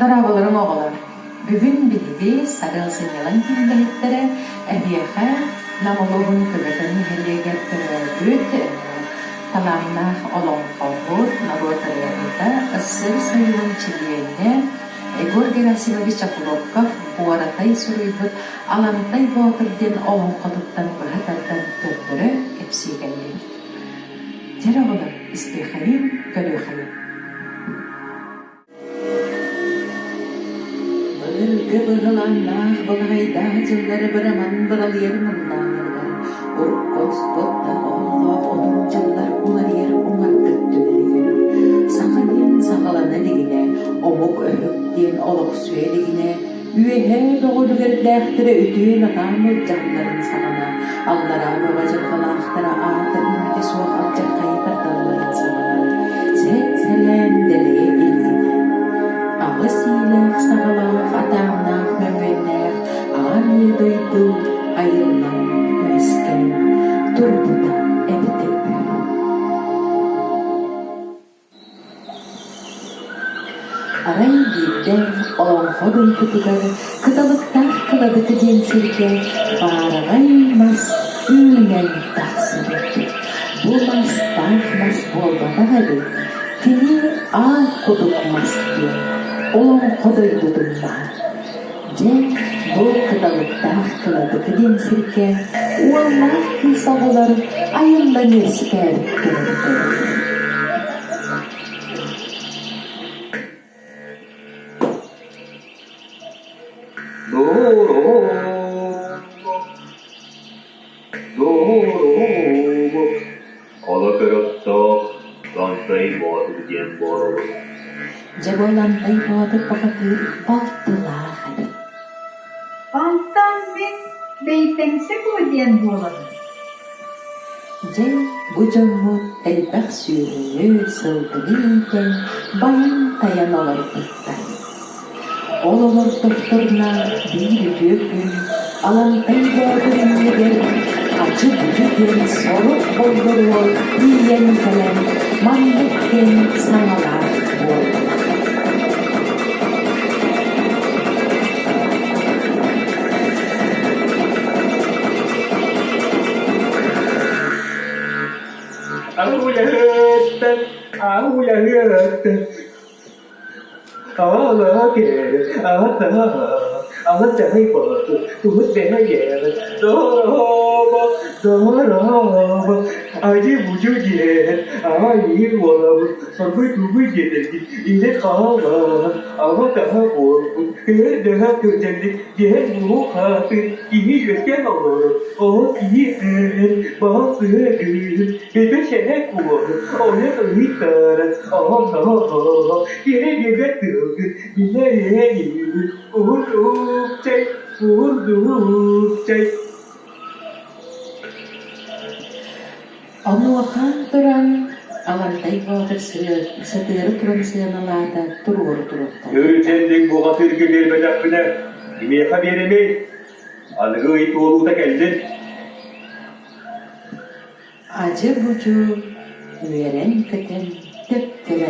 Дорооболоруҥ оҕолор! Бүгүн биһиги Сарыал сынньалаҥ кииннэһиттэрэ эһиэхэ Нам улууһун Көбөкөн нэһилиэгэр төрөөбүт талааннаах олоҥхоһут, норуот ырыаһыта, СССР Союһун чилиэнэ Егор Герасимович Охлопков Буоратай суруйбут Алантай Боотур диэн олоҥхотуттан быһа тардан көрдөрө кэпсии кэллибит. Дьэ эрэ оҕолор, истиэхэйиҥ, көрүөхэйиҥ. Былыргы быһылааннаах былаҕайдаах дьыллары быраман быралыйар мындааларыгар урукку оспуоттаах оһоллоох одун дьыллар уларыйар уҥаргыт түмэлигэр саха диэн саҕалана илигинэ, омук өһүк диэн олохсуйа илигинэ Үөһээ бөҕөлүгэрдээхтэрэ үтүө-натаан былдьаһалларын саҕана, аллараа бөҕө дьылҕалаахтара аата үүтэ суох алдьархайы тардалларын саҕана, сэт-сэлээн дэлэйэ илигинэ, аҕыс иилээх-саҕалаах, атааннаах мөҥүөннээх аан ийэ дойду айыллан үөскээн турбута эбитэ үһү. Арай биирдэ олоҥхо дойдутугар Кыталыктаах Кыладыкы диэн сиргэ баараҕай мас үүнэн тахсыбыт. Бу мас таах мас буолбатах эбит, кини аал кудук мас диэн олоҥхо дойдутун маһа. Дьэ, бу Кыталыктаах Кыладыкы диэн сиргэ уоллаах кыыс оҕолор айыллан үөскээбиттэр эбитэ. Доо-доо, ала көрөхтөөх Лантай Боотур диэн буолабын. Дьэ бу Лантай Боотур бухатыыр балтылаах эбит. Онтон мин Бэйтэҥсэ Куо диэн буолабын. Дьэ, бу дьоммут элбэх сүөһүнү, сылгыны иитэн, байан-тайан олорбуттар. Ол олордохторуна биир үтүө күн Алантай Боотур иннигэр ачы-бучу диэн сорук боллур уол тиийэн кэлэн маннык диэн саҥалаах буолла. Ауляһыттан, ауляһыттан Онуоха туран Алантай Боотур сытыары туран сыаналаата, туруору туруохтара. Өрүтэллик бухатыырга биэрбэтэхпинэ, кимиэхэ биэримий? Аныгы ый туолуута кэллин. Адьы-будьу үөрэн-көтөн төптөрө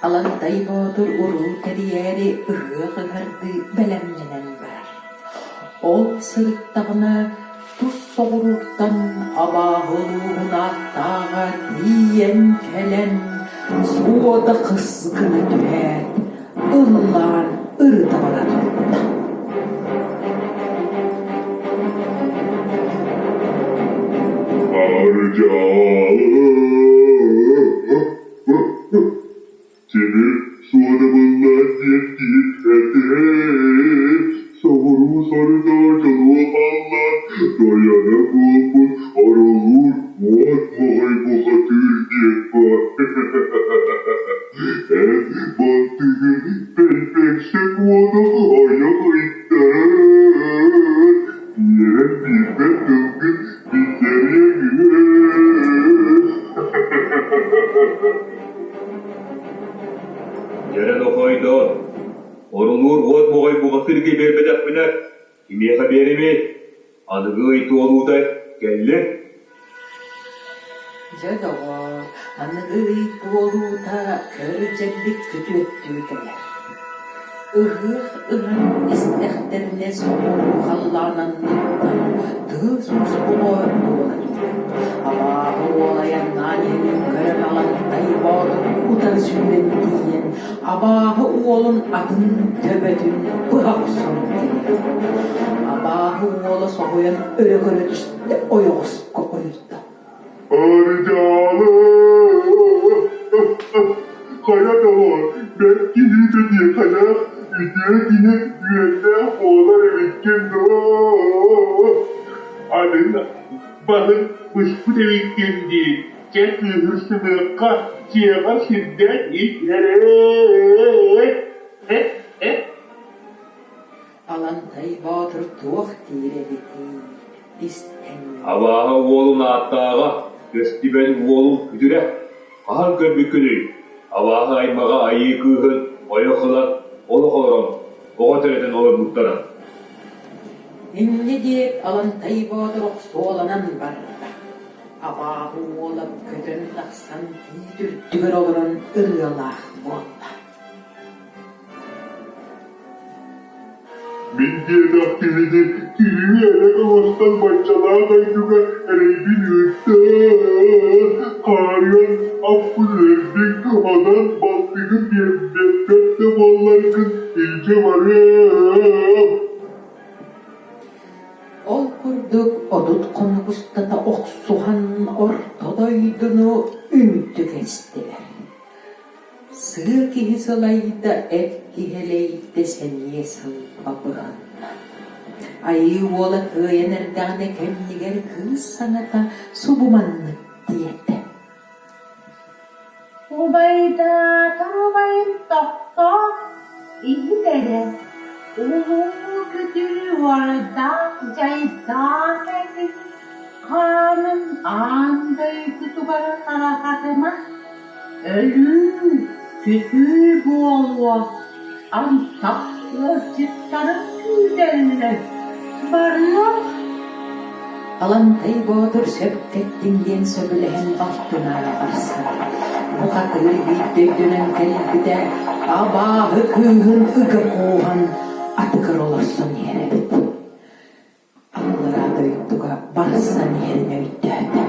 Алантай Боотур уруу тэрийээри ыһыах ыһардыы бэлэмнэнэн барар. Ол сырыттаҕына тус соҕурууттан абааһы улууһун ааттааҕа тиийэн кэлэн суода хыс гына түһээт ыллаан ырыта бара турда. Тимир суодабыллаах диэн киһи этэ соҕуруу сарыдаа дьолуо хааллаан тойоно буолбут орулуур уот моҕой бухатыыр диэн баар Эн балтыгын бэлбэксэ куону айах ыйдар биэрэн биэрбэт тылгын биллэриэҥ Дьэрэ нохойдоор, орулуур уот моҕой бухатыырга биэрбэтэхпинэ, кимиэхэ биэримий? Аныгы ый туолуута кэллэ. Дьэ, доҕоор, аныгы ый туолуута көр-дьэллик күтүөттүү кэлэр. Ыһыах ыһан истэхтэринэ соҕуруу халлаан анныттан тыас-уус буолан буола түһэр. Абааһы уол айаннаан иһэн көрөн Алантай Боотур утары сүүрэн тиийэн абааһы уолун атын төбөтүн быһа охсон кэбиһэр. Абааһы уола соһуйан өрө көрө түстэ, ойоҕоско ойдо. Арыдьаалы! Хайа доҕоор, бэрт киһитэ диэхэлээх, үтүө киһи үөннээх буолар эбиккин дуо? Аны баһын быспыт эбиккин дии, чэ кыыһырсымыахха, дьиэҕэр сирдээн ис эрээ Алантай Боотур туох диир эбитий, истэн Абааһы уолун ааттааҕа, көстүбэт уолун күтүрэ. Хаһан көрбүккүнүй? Абааһы аймаҕа айыы кыыһын ойох ылан, олох олорон, оҕо төрөтөн олорбуттара. Инньэ диэт Алантай Боотур охсуоланан барда. Абааһы уола көтөн тахсан тиит үрдүгэр олорон ырыалаах буолла. Мин диэтэх киһини киһи эрэ оҥостон баччалаах дойдуга эрэйбин ыыттан, хаарыан аппын үөрдүҥ, онон балтыгын биэрбэт да буолларгын илдьэ барыам. Ол курдук 30 хонук устата охсуһан орто дойдуну үнтү кэстилэр. Сыа киһи сылайда, эт киһи элэйдэ, сэниэ сылба быһынна. Айыы уола кыайан эрдэҕинэ кэннигэр кыыс саҥата субу маннык диэтэ: Убайдаатар убайым тохтоо, иһит эрэ, улуу күтүр уордаах дьайдаах эбит, хаанын аан дойдутугар тарҕатыма Өлүү, сүтүү буолуо, антах ыалдьыттарын күүтэллэр, барыах Алантай Боотур сөпкө эттиҥ диэн сөбүлэһэн балтынаара барсар. Бухатыыр биирдэ өйдөнөн кэлбитэ, абааһы кыыһын ыга кууһан атыгар олорсон иһэр эбит. Аллараа дойдуга барсан иһэрин өйдөөтө.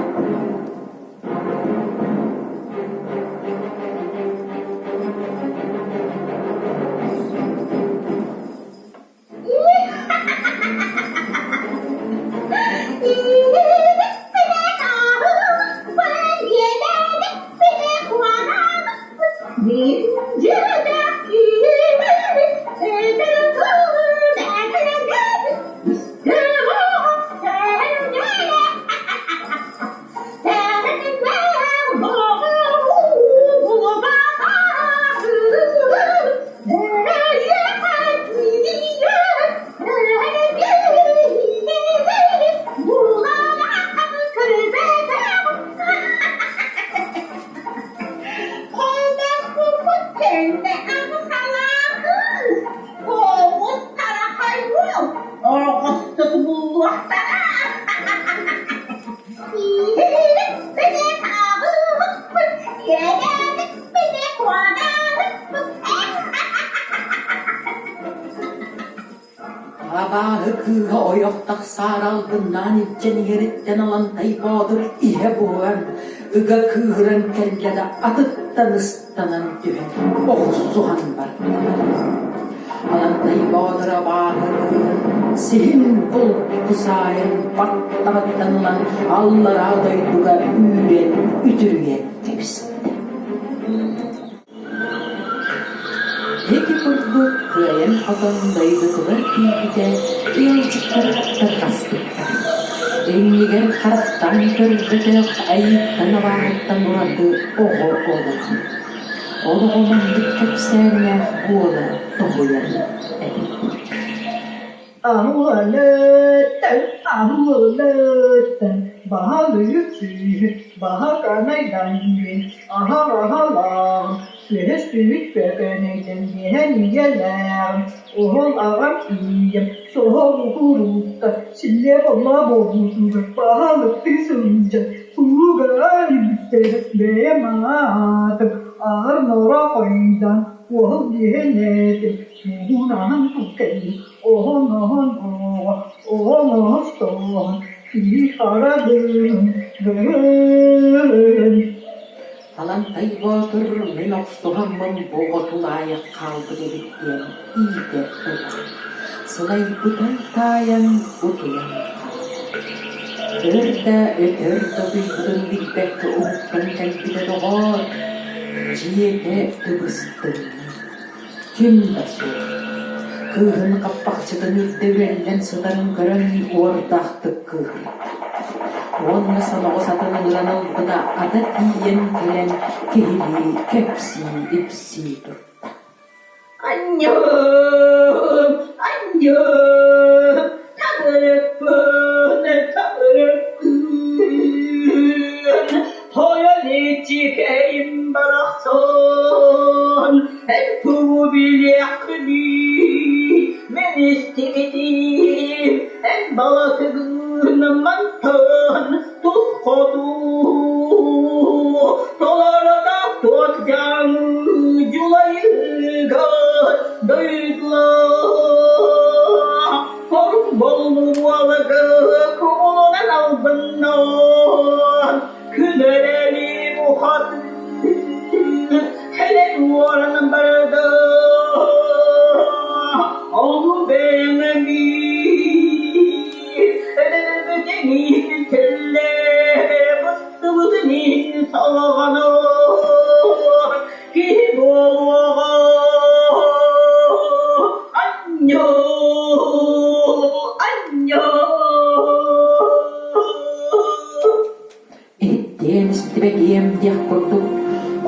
Абааһы кыыһа ойох тахсаары албыннаан илдьэн иһэриттэн Алантай Боотур иһэ буһан, ыга кыыһыран кэллэ да атыттан ыстанан түһэн охсуһан бардылар. Алантай Боотур абааһы кыыһын сиһин булку саайан баттаҕыттан ылан аллараа дойдуга үүрэн үтүрүйэн кэбистэ. Ити курдук кыайан-хотон дойдутугар тиийбитэ, ыалдьыттара тарҕаспыттар. Иннигэр харахтаан көрбөтөх айыыттан абааһыттан ураты оҕо олорор. Ол оҕо маннык кэпсээннээх буола тоһуйар эбит. Аһылыттан, аһылыттан, баһылыыт сыыһы, баһа канайдан диэн, аһа-аһалаах. Түөһүс бөкөнөйдөн биэһэн үйэлээҕим, уһун аҕам ийэм, соһон уһуруутта, силлиэ-боллоо буолбутугар баһылыктыы сылдьан, кулугаан бүттэрэ бэйэм аатым, аар норо хойдан, уоһул биэһэн этим, муҥунаһан кэллим, оһон-оһон оҕо, оһон-оһон тоҕон, киһи хара гын, гын. Халантай Боотур мин охсуһаммын бу оҕо тулаайах хаалбыт эбит диэн иитэ ылар. Сылайбытын таайан утуйан хаалар. Өр да өтөр да утуйбутун билбэккэ уһуктан кэлбитэ доҕоор, дьиэтэ тыбыстыҥныы, ким да суох. Кыыһын хаппахчытын үрдэ үрэллэн сытарын көрөн уордаахтык кыыһырда. Уонна соноҕос атын ыҥыран ылбыта ата тиийэн кэлэн киһилии кэпсии-ипсии турда. Анньыым, анньыым, табырыкпын, табырыкпын, тойон иччихэйим барахсан, эн тугу билиэххиний, мин истибитим, эн балатыгын мантан тус хоту толорото туох дьаҥы дьулайыгар дойдулаах Хорун боллуолага куолунан албыннаан күн эрэли бухатыыр кэлэн уоран барда Ону бэйэҥ эмиий өлбүтүн иһин кэллэ быстыбытын иһин салҕанар киһи буолуоҕа Анньуу, анньуу Иһиттиэм, истибэтиэм диэх курдук,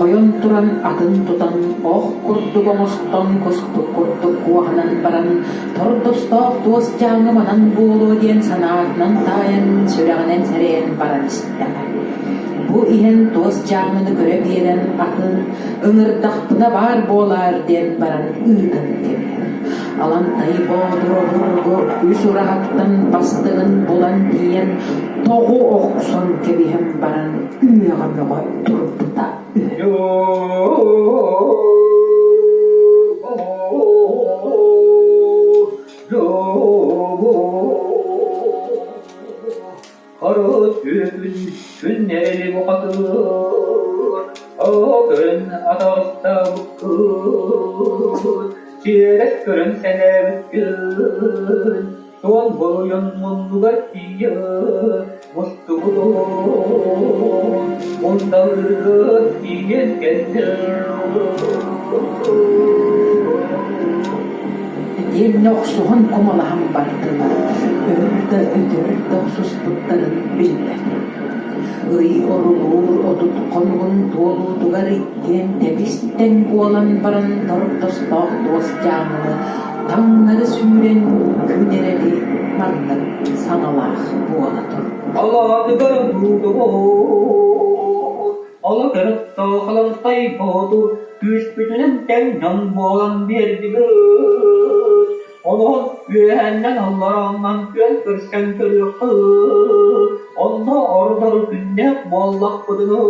ойон туран атын тутан, ох курдук оҥостон, кустук курдук куоһанан баран, тордостоох туос дьааҥы манан буолуо диэн санаатынан таайан, сүрэҕинэн сэрэйэн баран истэҕэ. Бу иһэн туос дьааҥыны көрө биэрэн атын ыҥырдахпына баар буолаар диэн баран ыытан кэбиһэр. Алантай Боотур обургу үс ураһаттан бастыҥын булан тиийэн тоҕу охсон кэбиһэн баран үөҕэ-мөҕө турбута үһү. Хоруот күн күннэри бухатыыр, оо көрөн атаҕастаабыккын, чиэрэс көрөн сэнээбиккин, суон буруйун муннугар тиийэ мустубутун, мундалыыргын тиийэн кэллим. Итиэннэ охсуһан кумалаһан бардылар, өр да өтөр да охсуспуттарын билбэтим. Ый орулуур 30 хонугун туолуутугар иккиэн тэбис-тэҥ буолан баран тордостоох туос дьааҥыны таҥнары сүүрэн күн эрэли маннык саҥалаах буола турда. Алаатыгар Ала кырыктаах Алантай Боотур күүспүтүнэн тэҥ дьон буолан биэрдибит. Онон үөһэннэн алларааннан күөн көрсөн көрүөххүт. Онно ордор күннээх буоллахпытына,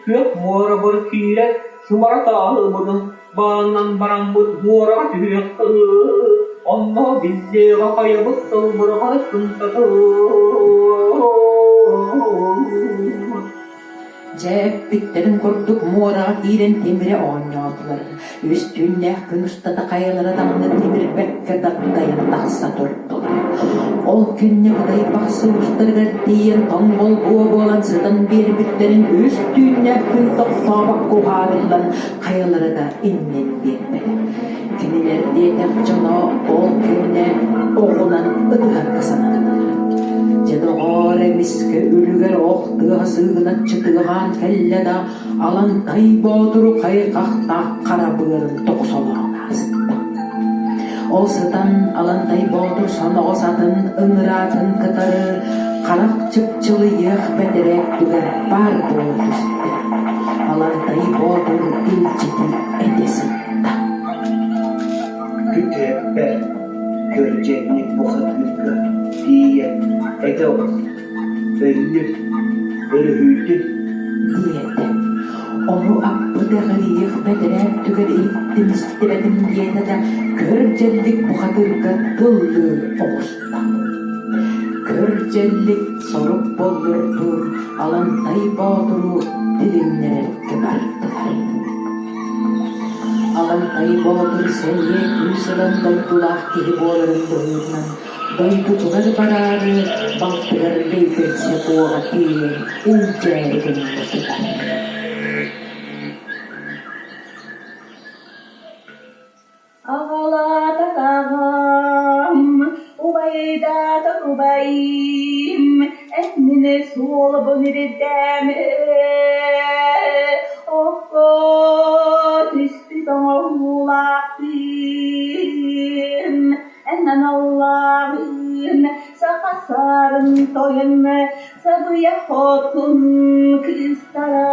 күөх муорабар киирэн сумара тааһыбытын бааннан бараммыт муораҕа түһүөххүт. Онно биллиэҕэ хайабыт сылбырҕа сымсатын. Дьэ, эппиттэрин курдук муораҕа киирэн тимирэ оонньоотулар. Үс түүннээх күн устата хайалара даҕаны тимирбэккэ дагдайан тахса турдулар. Ол кэннэ Кытай бахсы устарыгар тиийэн тоҥ болгуо буолан сытан биэрбиттэрин үс түүннээх күн тохтообокко уһаарыллан хайалара да иннин биэрбэтэ. Кинилэр диэтэх дьоно ол кэмҥэ оҕунан ытыһарга сананнылар. Дьэ доҕоор, эмискэ үлүгэр ох тыаһа сыыгыначчы тыаһаан кэллэ да, Алантай Боотуру хайҕахтаах хара быарын тоҕусолоон ааста. Ол сытан Алантай Боотур соноҕос атын ыҥыраатын кытары харах чыпчылыйыах бэтэрээ өттүгэр баар буола түстэ. Алантай Боотур илдьити этэ сытта. Күтүөппэр Көрдьэнник бухатыырга тиийэн этэ оҕус, өллүм, өрүһүйдүм диэтэ. Ону аппыт эҕирийиэх бэтэрээ өттүгэр иһиттим истибэтим диэтэ да, көр дьэллик бухатыырга тыллыы оҕуста. Көр дьэллик сорук боллурдуур Алантай Боотуру тилиннэрэргэ бардылар. Алантай Боотур сэниэ күүс ылан дойдулаах киһи буоларын быһыытынан дойдутугар бараары балтыгар Лэйбэнсэ Куоҕа тиийэн илдьээри гыммытыгар Аҕалаатар аҕам, убайдаатар убайым, эн мин суолбун ирдээмэ, окко түспүт оҥоһуулаахпын, эн аналлааҕын саха саарын тойон сабыйа хотун кыыстара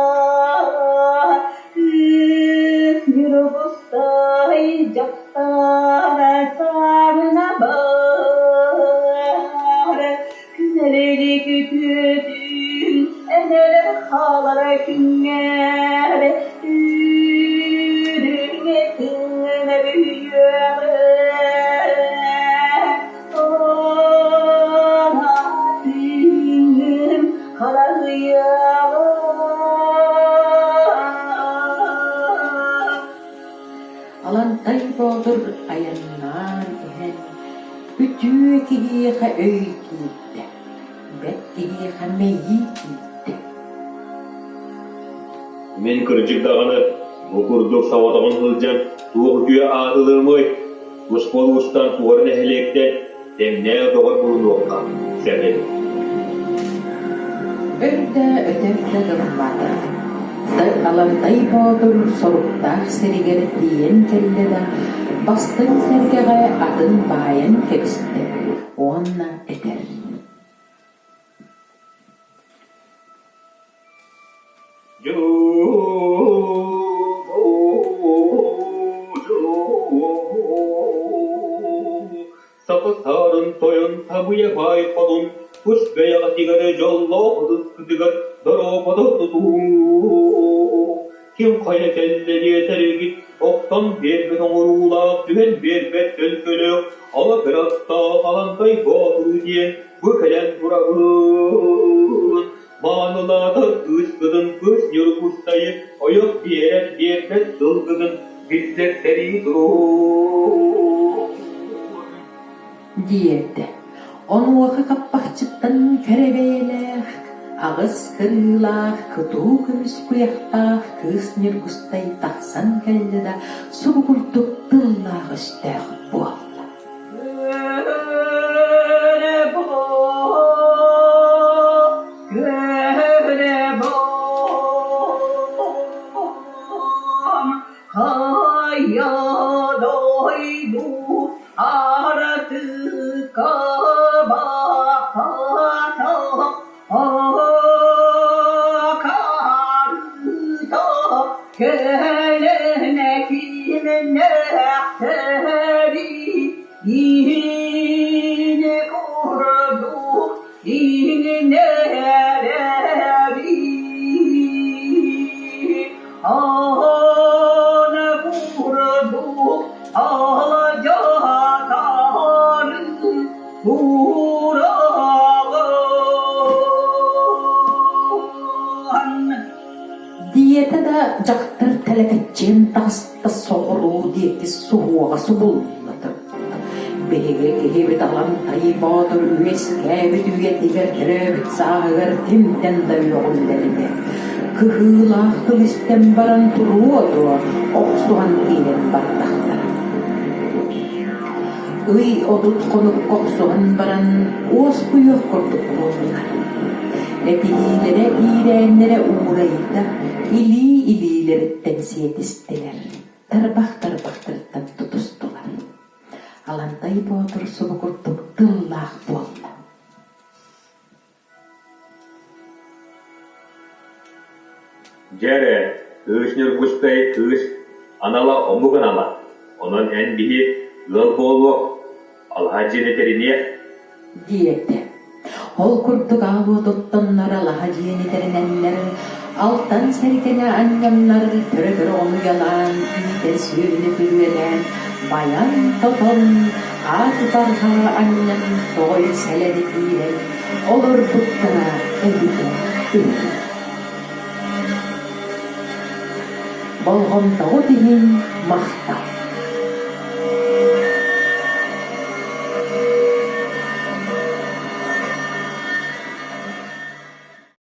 Кыыс Ньургустай дьахтара саарына бар, күнэлэри күтүөтүн энэлэр хаалара күҥҥэр үрүҥ этиҥ бүрүйүөҕэ. Аатыҥ харайыаҕа. Алантай Боотур айаннаан иһэн үтүө киһиэхэ өй киирдэ, бэрт киһиэхэ мэйии киирдэ. Мин кырдьык даҕаны бу курдук соҕотоҕун сылдьан туох үтүө аатылыамый? Туспа улуустан туора нэһилиэктэн тэҥнээх доҕор булунуохха сөп эбит. Өр да өтөр да гыммата, Алантай Боотур соруктаах сиригэр тиийэн кэллэ да, бастыҥ сэргэҕэ атын баайан кэбистэ уонна этэр: Саха саарын тойон табыйа баай хотун тус бэйэҕитигэр дьоллоох ытыскытыгар доруобуйа тутуу. Ким хайа кэллэ диэтэргит охтон биэрбэт оҥоруулаах түһэн биэрбэт төлкөлөөх ала кыраттаах Алантай Боотуру диэн бу кэлэн турабын. Маанылаатар кыыскытын кыыс Ньургустайы ойох биэрэр биэрбэт тылгытын биллэртэрии туруун диэтэ. Онуоха хаппахчыттан кэрэ бэйэлээх, аҕыс кырыылаах, кытуу көмүс куйахтаах кыыс Ньургустай тахсан кэллэ да субу курдук тыллаах-өстөөх буолла. Хайа дойду аратыка баата Акаарыта кэлэнэ кимнээхтэри иһини курдук иҥнэрэри Аана курдук алдьатарын тураҕын. Диэтэ да дьахтар тэлэкэччийэн таҕыста соҕуруу диэки суһуоҕа субулла турда. Биһиги киһибит Алантай Боотур үөскээбит үйэтигэр төрөөбүт сааһыгар кимтэн да үөҕүллэр ини. Кыһыылаах тыл истэн баран туруо дуо, охсуһан киирэн бардахтара. Ый 30 хонукка охсуһан баран уоскуйуох курдук буоллулар. Этиһиилэрэ иирээннэрэ уурайда, илии-илиилэриттэн сиэтистилэр, тарбах-тарбахтарыттан тутустулар. Алантай Боотур субу курдук тыллаах буолла. Дьэ эрэ, Кыыс Ньургустай кыыс анала омук анала, онон эн биһи ыал буолуох, алаһа дьиэни тэриниэх диэтэ. Ол курдук аал уотуттаннар алаһа дьиэни тэринэннэр, алтан сэргэни анньаннар, көрө-көрө ону уйалаан, иитэр сүөһүнү күрүөлээн, байан-тотон, аат барҕаҕа анньан, тоҕой сэлэни киирэн олорбуттара эбитэ үһү. Болҕомтоҕут иһин махтал.